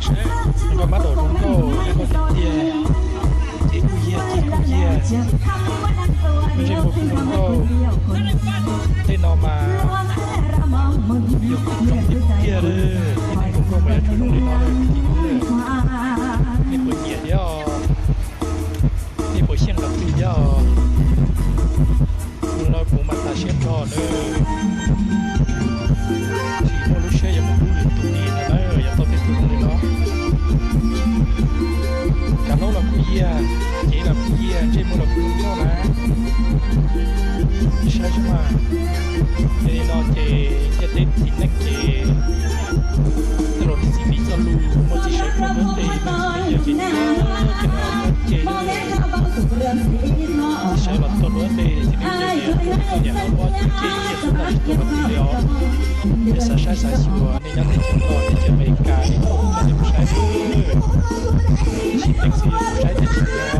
Saib, nqaij mab daum zoo nkauj, zoo nkauj tiag tiag. Ces kuj yag, ces kuj yag. Ntsej muag kuj zoo nkauj. Tej no mas yog kuv coob tiag tiag li. Tej neeg zoo nkauj mas yuav tsum zoo li no lawm kwv tij. Nej puas nyiam thiab os? Nej puas xyeej qhov twg thiab os? Hnub no kuv mas tas siab nrho nawb. Tsis muaj lub siab yuav mus hlub lwm tus li no na, yuav tau tej tug zoo li no. Kav hlaub los kuj yag, cev los kuj yag, ntsej muag los kuj zoo nkauj na. Saib seb mas, yog li no ces ntiaj teb txiv neej ces tej laus txiv txiv txoj lus muaj txiv sawv tuaj nruab tes, muaj txiv yawg ces txiv ces lawm, txiv sawv los tuaj nruab tes, txiv neej ces txiv tuaj niam hauv lub ob cev ces txiv tuaj tsis tuaj qhov twg li os. Ces xav saib xav xyuas nej nyob teb chaws Nplog, teb chaws Amelikas, nej tuaj ua cas coj kuv saib xwb. Ib sim neej xwb yog kuv saib tiag tiag.